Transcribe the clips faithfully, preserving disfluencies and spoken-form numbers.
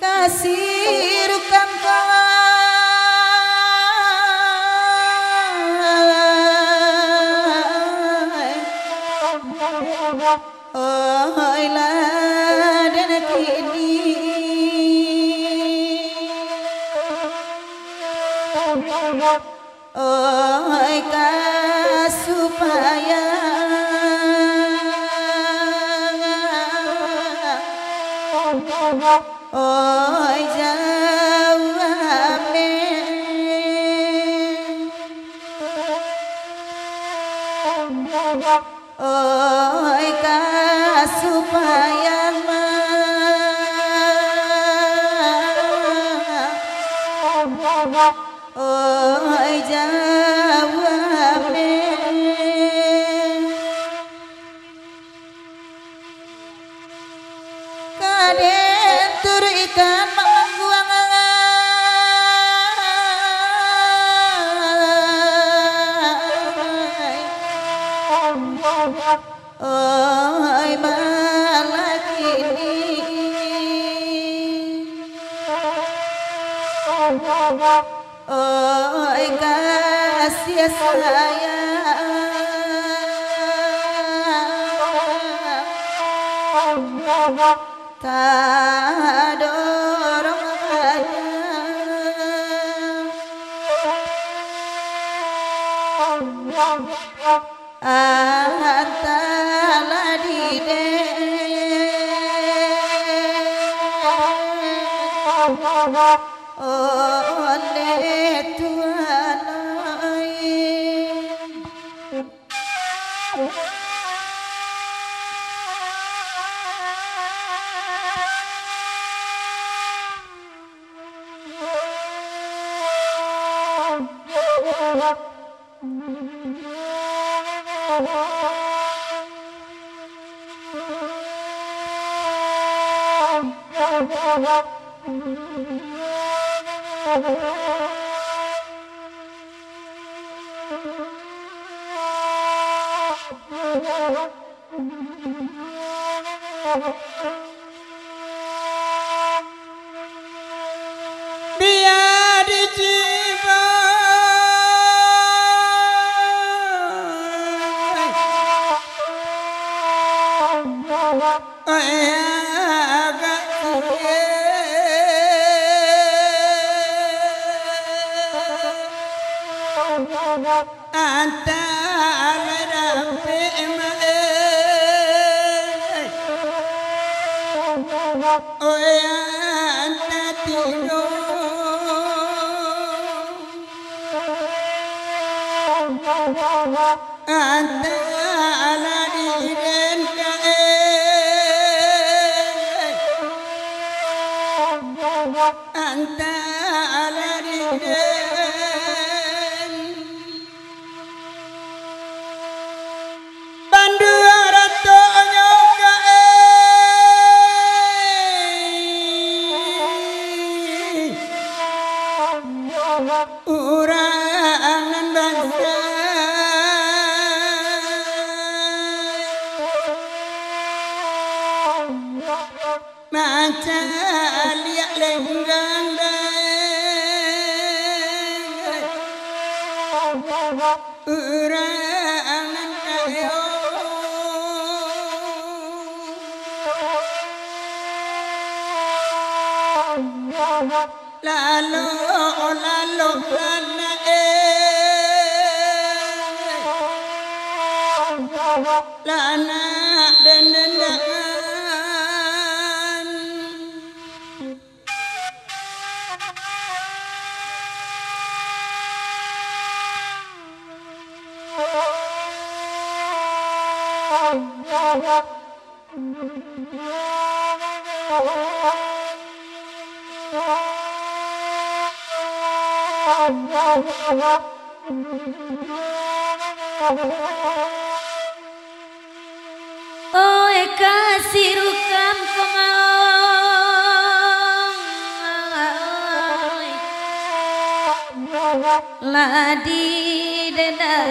Kasirukan kau, oi, lah den kini. Oi, ka supaya, oi, jauah ameh. Oi, ka supaya ma-, oi, jauah ameh. Ka den turuikan mangguang. Oi, malah kini. Oi, kasih sayang, tadorong aja. Antalah di den oleh Tuhan ai. Bia dijiwa, oi, agak Anta alai dapek ma-, eh. Oi, anta tigo. Anta alai di den ka, eh. Anta alai di den. Bandua ratonyo ka, eh. Urang nan bansa. Mancaliak lenggang dai. Urang nan kayo. Lalo, lalo, lana, eh. Lana, den, den, den. Oi, kasih rukam ko maoi, lah didendangan.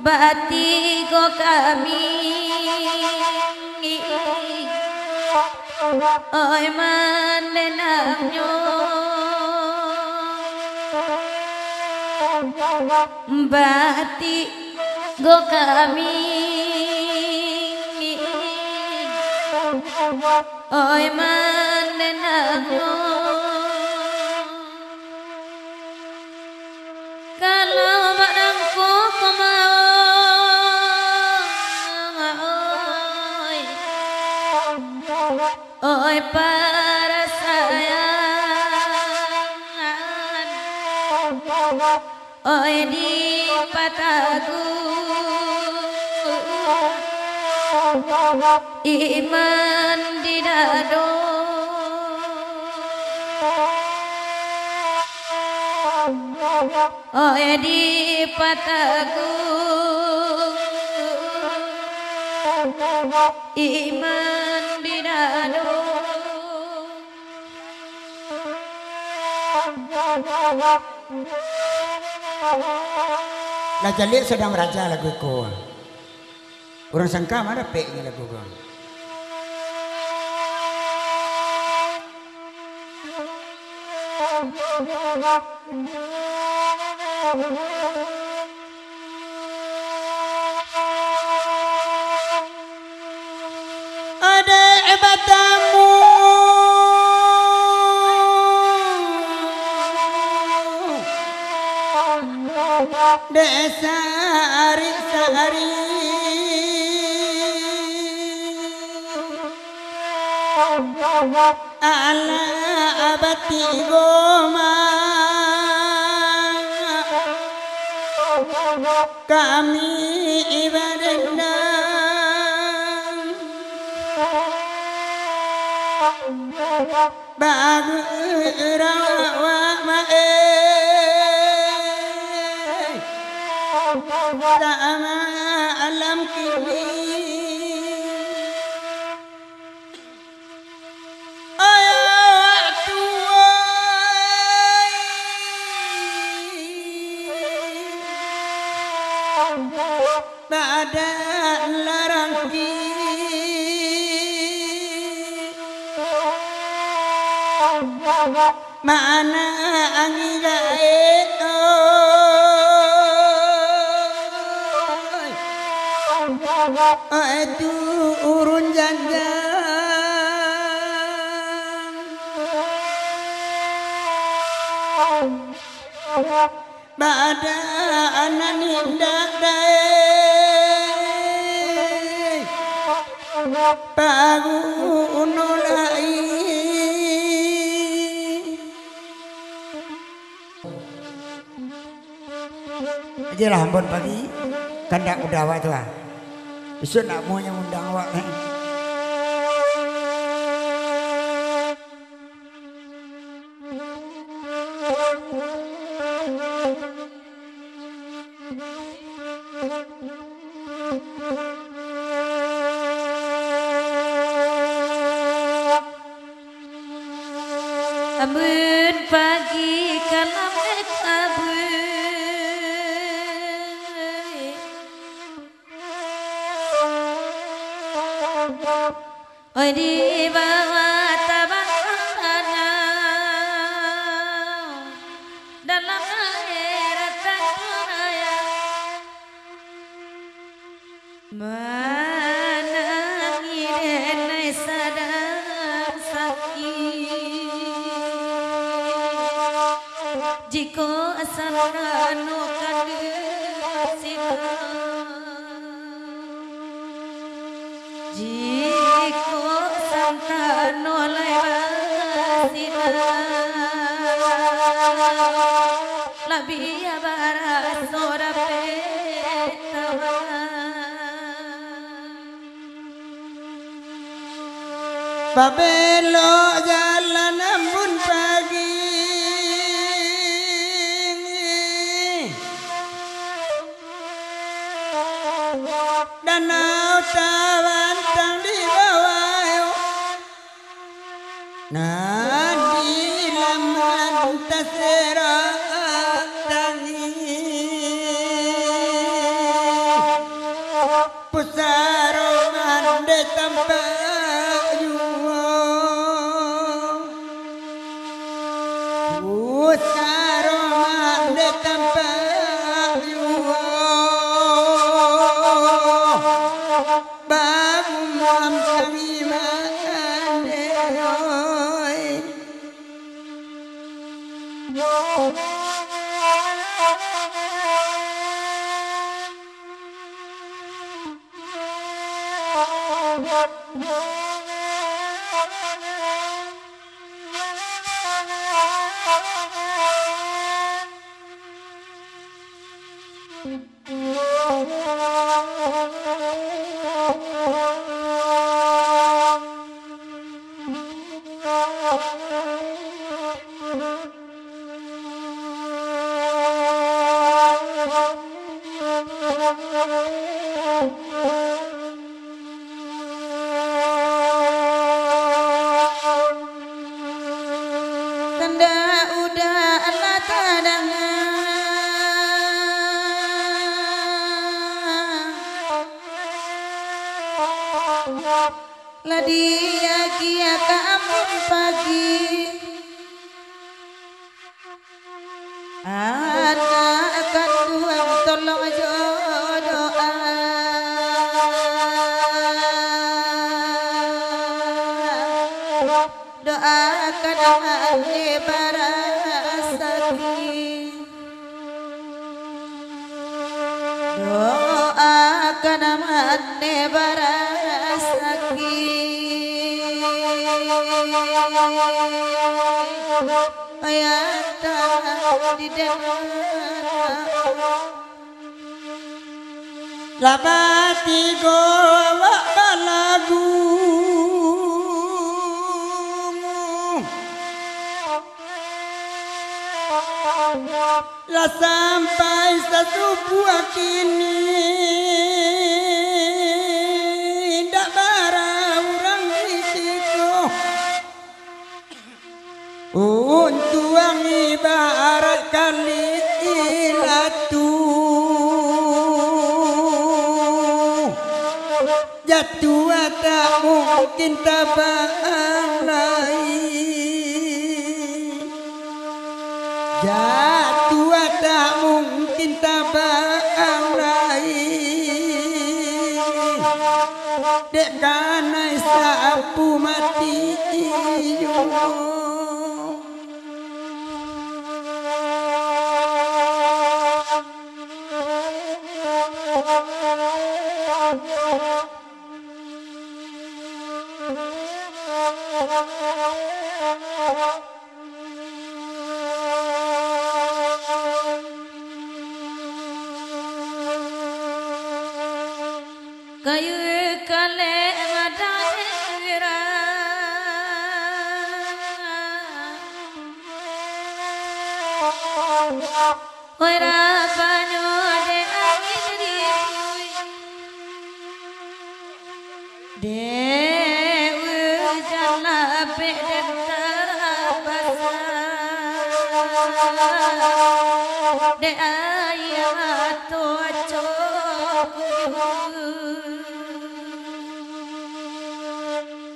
Batigo kami, oi, mandenangnyo. Batigo kami, oi, mandenangnyo. Kalau badangko ko maoi, oi, parasaian, oi, dipataguah iman di dado. Oi, dipataguah iman di dado. Lah caliak sadang maraja lagu ko. Urang sangka ma dapeknyo lagu ko. Adek batamu dek sahari-sahari. Alah batigo ma kami badendang. Bagerak awak ma, eh. Sama alam kini. Oi, awak tuo, oi. Badan larang ki. Mana angin gaek, oi. Oi, turun janjang. Badan nan indak dae, paguno lai. Ajolah, ambon pagi, kandak mudah awak tu, ah. Isuak nak amuah nyo undang awak, eh. Ambun pagi ka lameh tabuih. Oi, di bawah tabangan tanah. Jikok santano kandang sida, jikok santano lai basida, labiah baraso dapek tawa. Babelok jalan ambun pagi, danau tabantang di bawah. Nan di laman taserak tangi, pusaro mande tampak juo, pusaro mande tampak juo. Babu muam kami mande, oi. Tanda uda lah tadanga, lah diagiah ka amun pagi. Anak kanduang tolong jo doa, doakan amande barasaki, doakan amande barasaki. Ayah tadi dengar. Lah batigo awak balagu, lah sampai sasubuah kini, indak bara urang di siko. Untuang ibarat kali ilatu, jatuah tak mungkin tabang lai, jatuah tak mungkin tabang lai. Dek kanai sapu mati iyo. Kayu kalek madang Oi, rapanyo dek angin ribui, dek ujan lapek dek tabasa, dek aia mato acok kuyuang.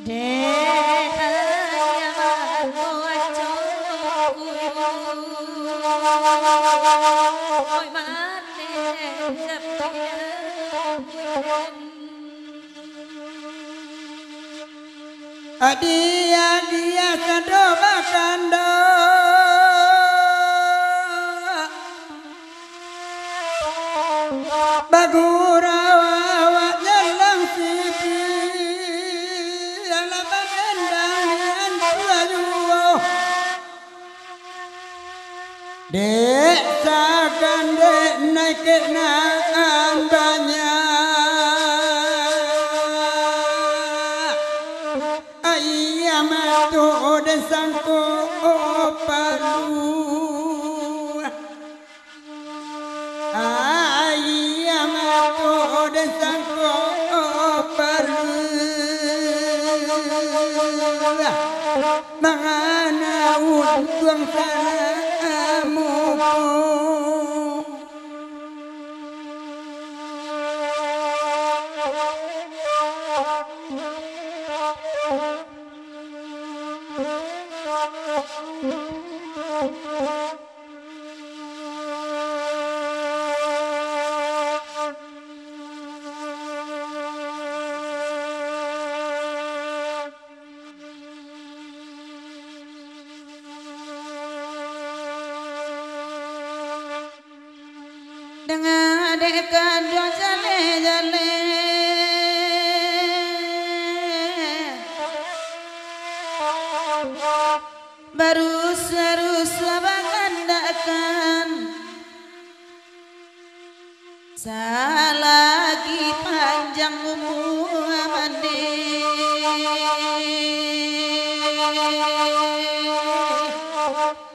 Dek ayah mangko acok kuyuang, oi maneh japian. Adia-dia sado bakando. Dek sagan dek nakek nan banyak, ayam tu den sangko palu. Ayam tu den sangko palu. Mangana untuang salamo ko. Danga dek kaduang jaleh-jaleh, barusuah-rusuah bangandakkan. Salagi panjang umua mandeh,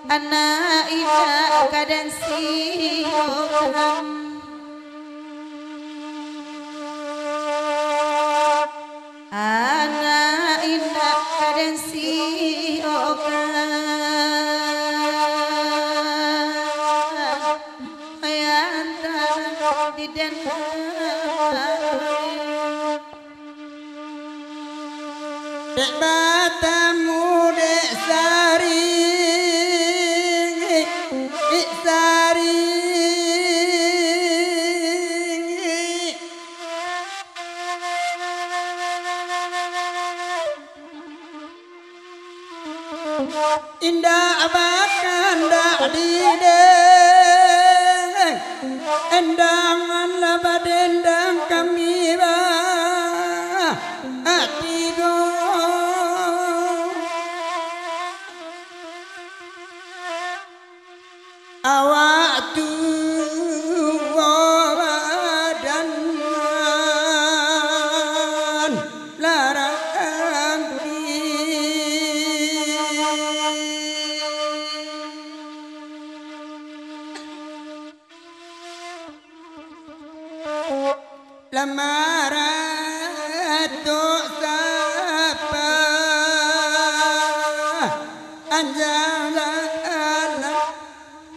anak indak ka den siokan. Anak indak ka den siokan. Yang tanah di den. Dek batamu dek Sari, dek Sari. Indak bakandak di den, endangan lah badendang kami ba ati ko. Awak tuo badan nan larang. Lah maratok sapa anjalan,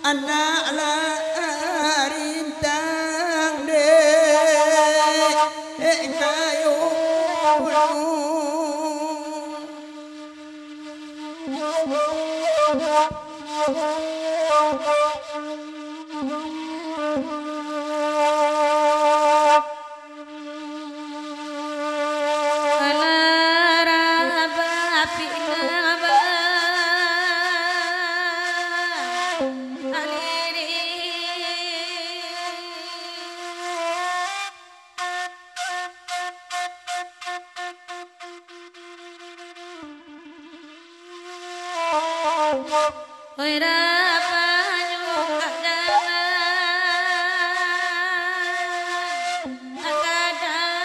anak lah rintang dek kayo. Oi, rapanyo ka jalan nan gadang.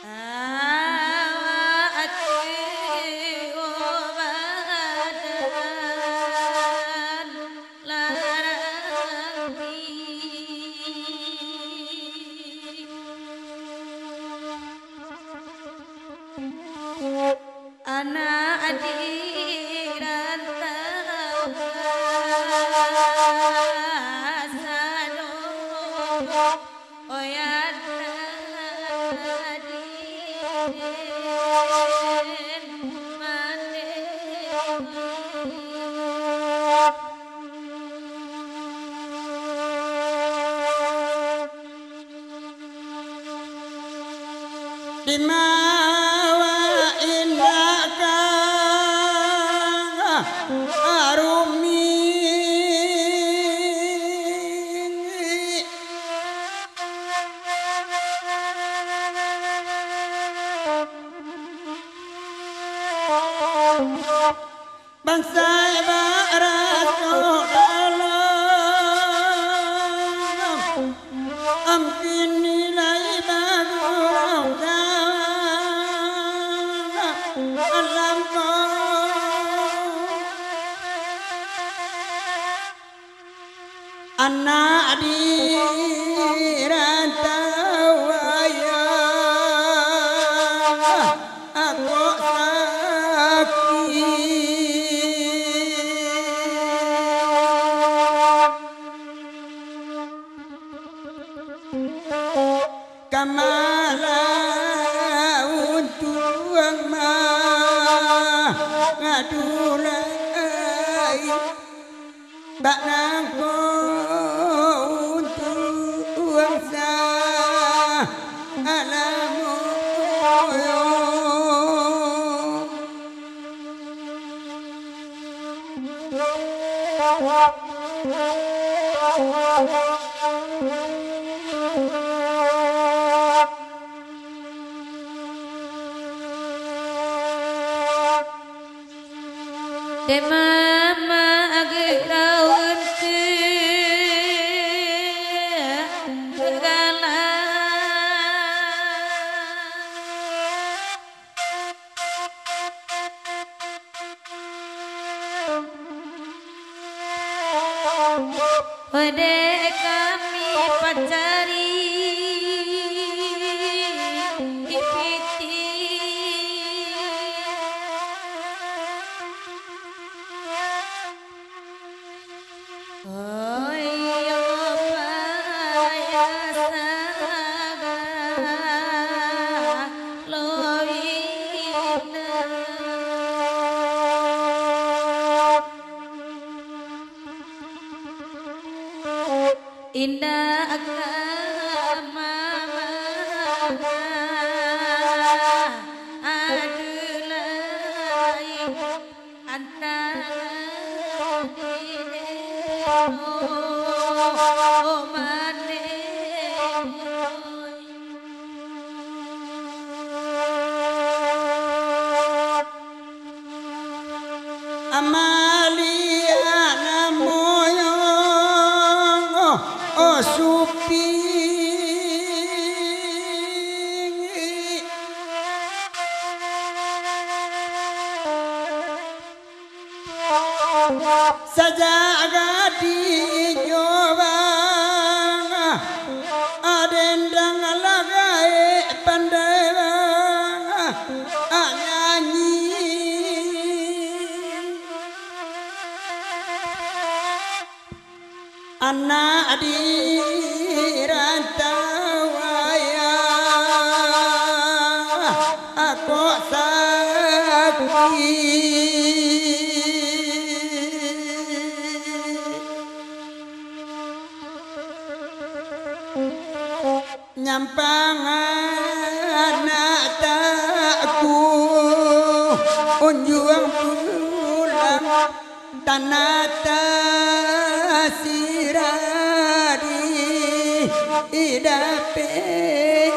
Awak ati o badan larang. Anak di rantau sadonyo. Oya tadi den mandeh. Dimawa indak ka arumi. Bansaik baraso dalam, am kini lai bagurau jauah alam ko. Anak di rantau ayah, kok sakik. Kamalah untuang mangadu lai. Bak nangko untuang sa-, alamo. Dek mama agak daun tu galak. Dek kami pacari pitih. Oyo payah sagalo indak. Indak ka mama adu lai. Antara diri ko maneh. Amalia namonyo, oh, Supi. Sajak gadih nyo bang, aden dang lah gaek pandai bang, anyanyi. Anak di rantau ayah, kok sakik. Nyampang anak tak kunjuang pulang, tanah tasirah di dapek.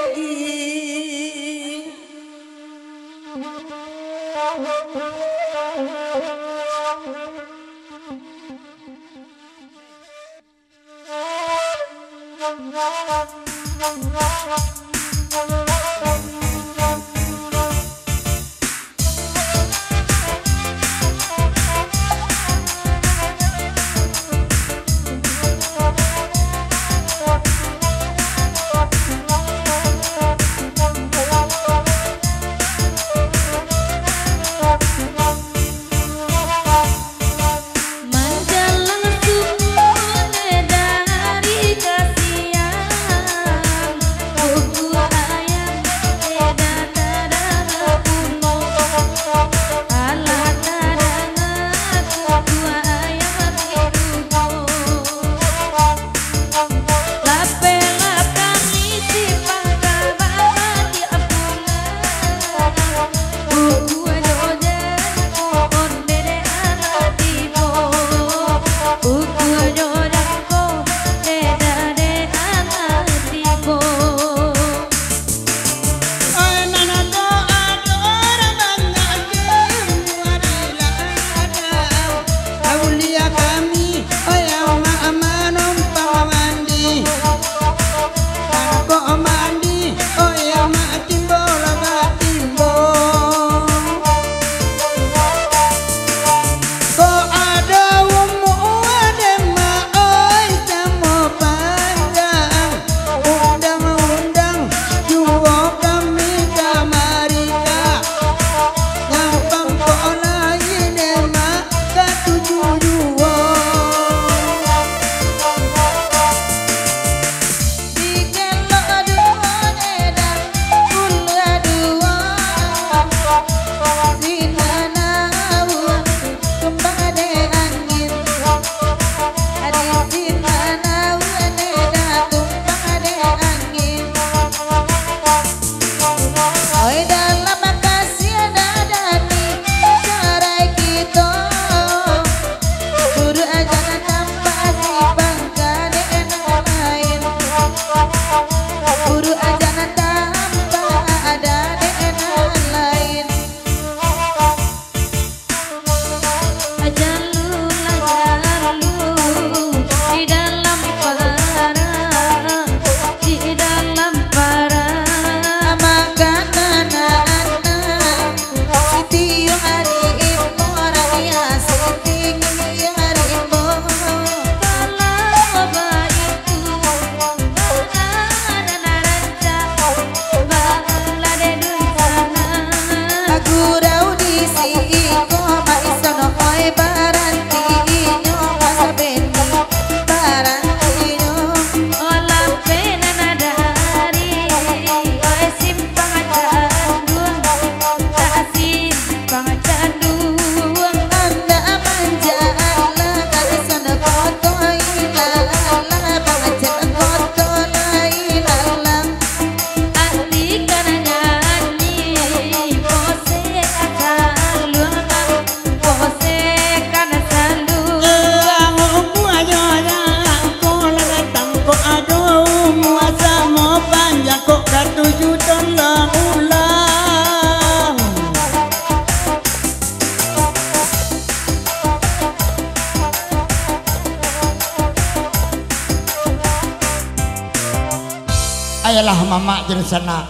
Ayolah mamak jo dunsanak,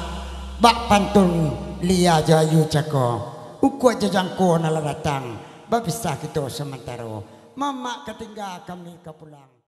bak pantun Lia jo Ayu cako, ukua jo jangko nan lah datang, bapisah kito samantaro. Mamak ka tingga, kami ka pulang.